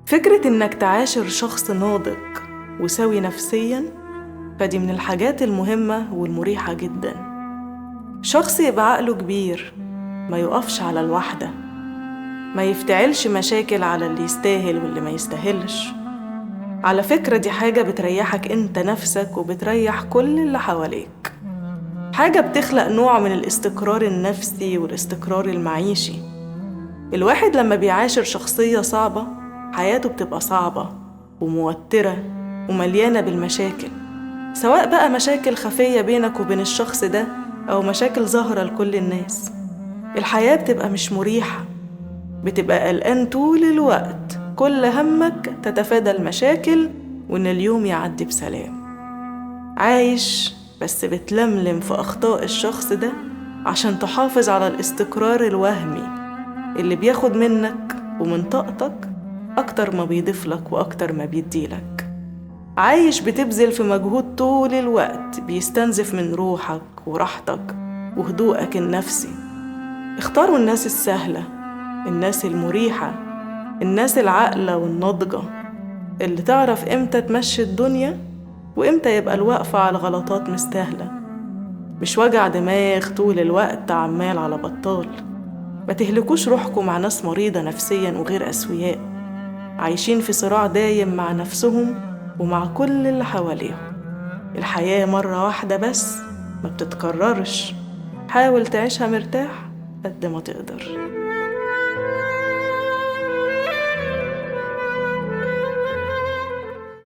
فكرة إنك تعاشر شخص ناضج وسوي نفسياً فدي من الحاجات المهمة والمريحة جداً. شخص يبقى عقله كبير، ما يقفش على الواحدة، ما يفتعلش مشاكل على اللي يستاهل واللي ما يستاهلش. على فكرة دي حاجة بتريحك انت نفسك وبتريح كل اللي حواليك، حاجة بتخلق نوع من الاستقرار النفسي والاستقرار المعيشي. الواحد لما بيعاشر شخصية صعبة حياته بتبقى صعبة وموترة ومليانة بالمشاكل، سواء بقى مشاكل خفية بينك وبين الشخص ده أو مشاكل ظاهرة لكل الناس. الحياة بتبقى مش مريحة، بتبقى قلقان طول الوقت، كل همك تتفادى المشاكل وإن اليوم يعدي بسلام. عايش بس بتلملم في أخطاء الشخص ده عشان تحافظ على الاستقرار الوهمي اللي بياخد منك ومن طاقتك أكتر ما بيضيفلك وأكتر ما بيديلك. عايش بتبذل في مجهود طول الوقت بيستنزف من روحك وراحتك وهدوءك النفسي. اختاروا الناس السهلة، الناس المريحة، الناس العاقلة والناضجة اللي تعرف امتى تمشي الدنيا وامتى يبقى الوقفة على غلطات مستاهلة، مش وجع دماغ طول الوقت عمال على بطال. ما تهلكوش روحكم مع ناس مريضة نفسيا وغير أسوياء، عايشين في صراع دايم مع نفسهم ومع كل اللي حواليهم. الحياة مرة واحدة بس، ما بتتكررش، حاول تعيشها مرتاح قد ما تقدر.